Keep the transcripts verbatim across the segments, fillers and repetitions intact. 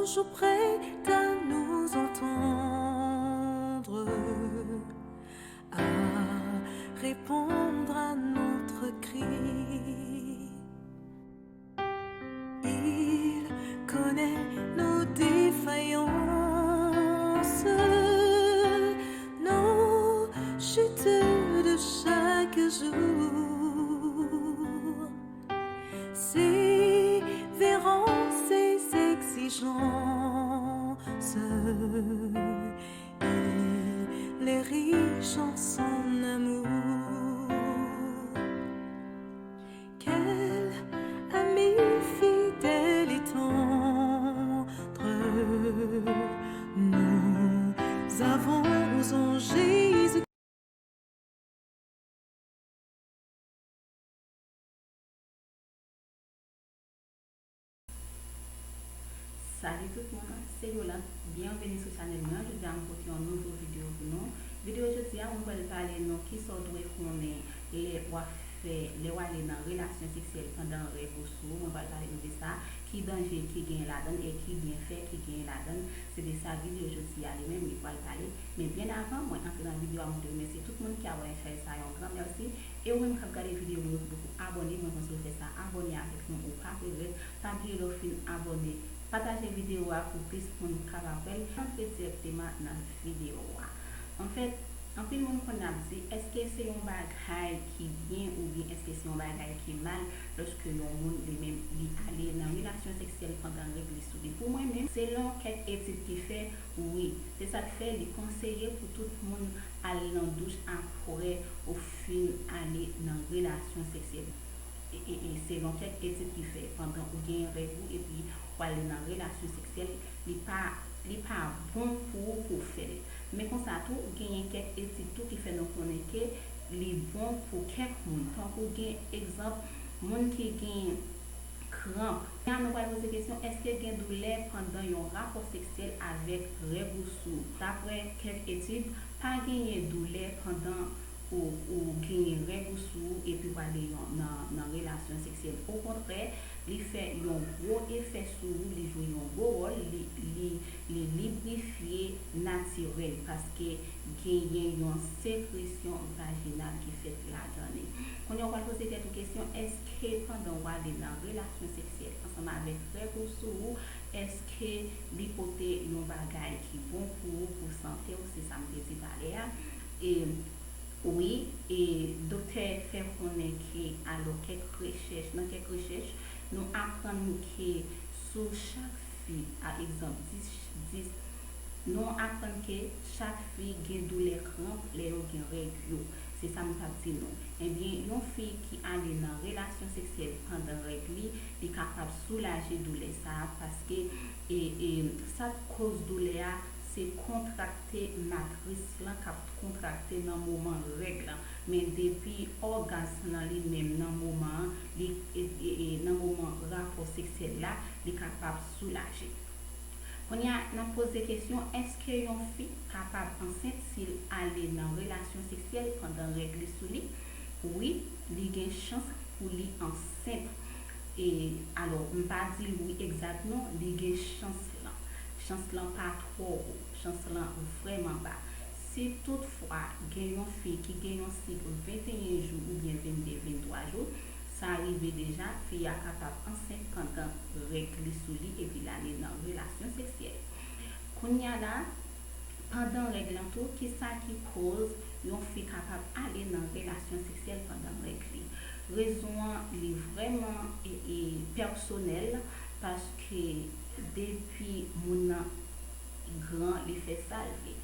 Toujours prêt à nous entendre, à répondre à notre cri. Il connaît nos défaillances, nos chutes de chaque jour. Sévérant ses exigences, il est riche en son amour. Quel ami fidèle et tendre nous avons en Jésus. Salut tout moun, se Yolande. Byenveni sou chanèl mwen. Jodi a m pote yon nouvo videyo pou nou. Videyo jodi a, mwen pral pale nou kisa w dwe konnen lè w ap fè, lè w ale nan relasyon seksyèl pandan règ ou sou ou. Mwen pral pale nou de sa, ki danje ki gen ladan l e ki byenfè ki gen ladan l. Se de sa videyo jodi a li menm li pral pale. Men byen avan mwen antre nan videyo a, mwen te remèsye tout moun ki abòne chanèl sa, yon gran mèsi. E ou menm k ap gade videyo mwen yo ki poko abòne, mwen panse w fè sa, abòne avèk nou, ou pa regrèt. Pa bliye lè w fin abòne, pataje videyo a pou plis moun kapab wè l. Antre dirèkteman nan videyo a. Anfèt, anpil moun konn ap di, èske se yon bagay ki byen oubyen èske se yon bagay ki mal lòske yon moun li menm li ale nan relasyon seksyèl pandan règ li sou li? Pou mwen menm, selon kèk etid ki fè, wi. Se sa k fè li konseye pou tout moun al nan douch apre ou fin ale nan relasyon seksyèl. E, e, e selon kèk etid ki fè, pandan ou genyen règ ou epi w ale nan relasyon seksyèl, li pa, li pa bon pou ou pou w fè l. Men konsa tou, genyen kèk etid tou ki fè nou konnen ke li bon pou kèk moun. Tankou gen egzanp, moun ki gen kranp. Kounye a nou pral poze kesyon, èske gen doulè pandan yon rapò seksyèl avèk règ ou sou ou? Daprè kèk etid, pa genyen doulè pandan ou, ou genyen règ ou sou ou epi w ale yon, nan, nan relasyon seksyèl. Okontrè, li fè yon gwo efè sou ou, li jwe yon gwo wòl, li, li, li librifye natirèl paske genyen yon sekresyon vajinal ki fèt ladan li. Kounye a w pral poze tèt ou kesyon, èske pandan w ale nan relasyon seksyèl ansanm avèk règ ou sou ou, èske li pote yon bagay ki bon pou ou, pou sante w, se sa m te di talè a. E wi, e doktè fè konnen ke, alò, kèk rechèch, nan kèk rechèch, nou aprann ke sou chak fi, a egzanp, dis, dis, nou aprann ke chak fi gen doulè kranp lè yo gen règ yo. Se sa m t ap di nou. Ebyen, yon fi ki ale nan relasyon seksyèl pandan règ li, li kapab soulaje doulè sa a, paske, e, e, sa k koz doulè a, se kontrakte matris lan k ap kontrakte nan moman règ lan. Men depi ògasm lan li menm nan moman an, li, e, e, e, nan moman rapò seksyèl la, li kapab soulaje. Kounye a, n ap poze kesyon, èske yon fi kapab ansent si l ale nan relasyon seksyèl pandan règ li sou li? Wi, li gen chans pou li ansent. E, alò, m pa di l wi egzak non, li gen chans lan. Chans lan pa twò wo, chans lan vrèman ba. Si toutfwa gen yon fi ki gen yon sik venteyen jou oubyen vennde, venntwa jou, sa rive deja, fi a kapab ansent pandan règ li sou li epi l ale nan relasyon seksyèl. Kounye a la, pandan règ lan tou, kisa ki koz yon fi kapab ale nan relasyon seksyèl pandan règ li? Rezon an, li vrèman, e, e, pèsonèl, paske depi moun nan gran, li fè sa l vle.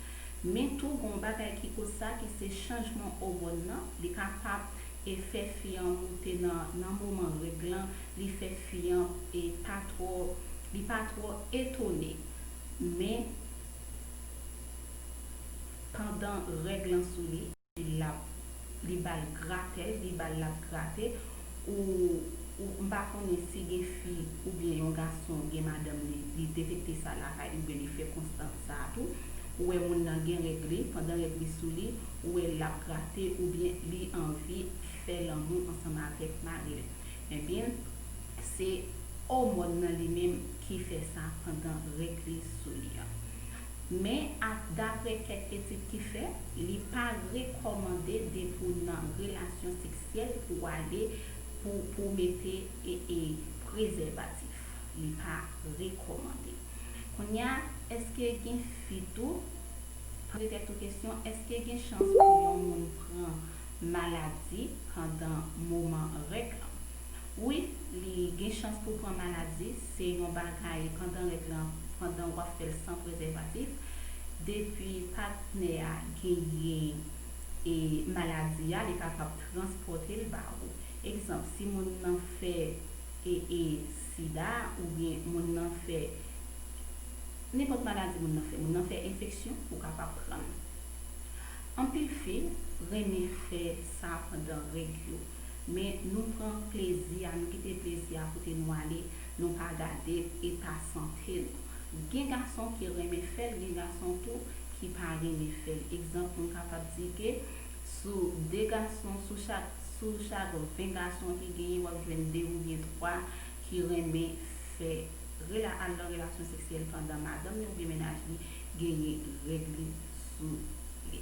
Men tou, gen yon bagay ki koz sa, ki se chanjman òmòn nan, li kapab, e, fè fi an moute nan, nan moman règ lan, li fè fi an, e, pa twò, li pa twò etone. Men, pandan règ lan sou li, l ap, li ba l gratèl, li ba l l ap grate, ou, ou, m pa konnen si gen fi oubyen yon gason gen madanm li, li detekte sa lakay li oubyen li fè konsta sa a tou. Ou wè moun nan gen règ li, pandan règ li sou li, ou wè l ap grate oubyen li anvi fè lanmou ansanm avèk mari l. Ebyen, se òmòn nan li menm ki fè sa pandan règ li sou li an. Men, ap, daprè kèk etid ki fè, li pa rekòmande depi w nan relasyon seksyèl pou w ale pou, pou w mete e, e, prezèvatif. Li pa rekòmande. Kounye a, èske gen fi tou? Poze tèt ou kesyon, èske gen chans pou yon moun pran maladi pandan moman règ lan? Wi, li gen chans pou pran maladi. Se yon bagay pandan règ lan, pandan w ap fè l san prezèvatif. Depi patnè a genyen e maladi a, li kapab transpòte l ba ou. Egzanp, si moun nan fè e, e sida, oubyen moun nan fè nenpòt maladi moun nan fè, moun nan fè enfeksyon, ou kapab pran l. Anpil fi renmen fè sa pandan règ yo, men nou pran plezi a, nou kite plezi a pote nou ale, nou pa gade eta sante nou. Gen gason ki renmen fè l, gen gason tou ki pa renmen fè l. Egzanp, nou kapab di ke sou de gason, sou chak, sou chak ven gason ki genyen, w ap jwenn de oubyen twa ki renmen fè rela-, al nan relasyon seksyèl pandan madanm li oubyen mennaj li genyen règ li sou li.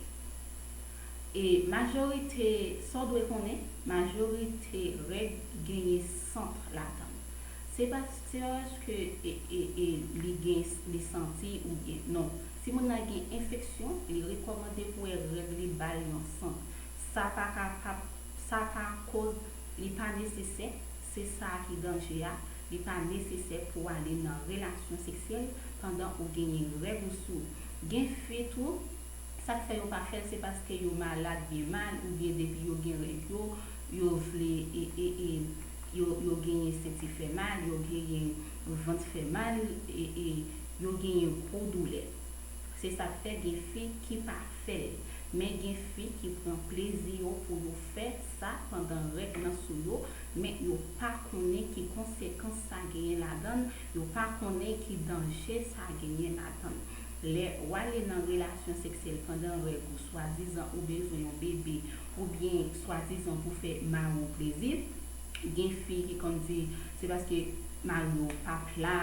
E majorite, sa w dwe konnen, majorite règ genyen sant ladan l. Se pa, se pa paske e, e, e, li gen, li santi oubyen, non. Si moun nan gen enfeksyon, li rekòmande pou wè règ li ba l yon sant. Sa pa kapab, sa pa koz, li pa nesesè, se sa ki danje a, li pa nesesè pou w ale nan relasyon seksyèl pandan ou genyen règ ou sou. Gen fi tou, sa k fè yo pa fè l, se paske yo malad byen mal, oubyen depi yo gen règ yo, yo vle, e, e, e, yo, yo genyen senti fè mal, yo genyen vant fè mal, e, e, yo genyen gwo doulè. Se sa k fè gen fi ki pa fè l. Men gen fi ki pran plezi yo pou yo fè sa pandan règ lan sou yo, men yo pa konnen ki konsekans sa genyen ladan l, yo pa konnen ki danje sa genyen ladan l. Lè w ale nan relasyon seksyèl pandan règ ou, swadizan ou bezwen yon bebe, oubyen swadizan pou fè mari w plezi, gen fi ki konn di, se paske mari w p ap la,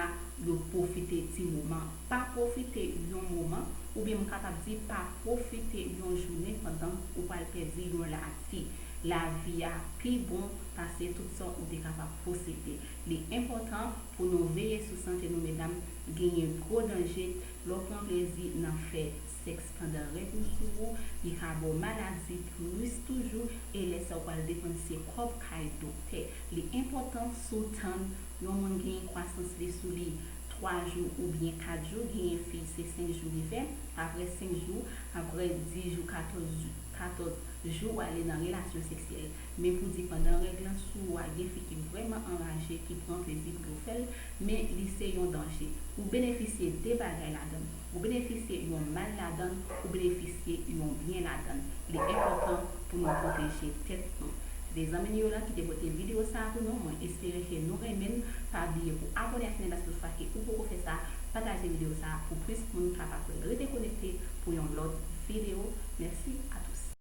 yo pwofite ti moman. Pa pwofite yon moman, oubyen m kapab di pa pwofite yon jounen pandan ou pral pèdi yon lavi. Lavi a pi bon pase tout sa ou te kapab posede. Li enpòtan pou nou veye sou sante nou, medam. Genyen gwo danje lè w pran plezi nan fè sèks pandan règ ou sou ou, li ka ba w maladi plis toujou, e lè sa w pral depann se kòb kay doktè. Li enpòtan si w tann yon moun genyen kwasans li sou li twa jou oubyen kat jou, genyen fi se senk jou li fè, apre senk jou, apre dis jou, katòz jou, katòz jou, w ale nan relasyon seksyèl. Men pou di pandan règ lan sou ou a, gen fi ki vrèman anraje, ki pran plezi pou yo fè l, men li se yon danje. Ou benefisye de bagay ladan l. Ou benefisye yon mal ladan l, ou benefisye yon byen ladan l. Li enpòtan pou nou pwoteje tèt nou. Se te zanmi nou Yola ki te pote videyo sa a pou nou. Mwen espere ke nou renmen l. Pa bliye pou abòne ak chanèl la si toutfwa ke ou poko fè sa. Pataje videyo sa a pou plis moun kapab wè l. Rete konekte pou yon lòt videyo. Mèsi a tout.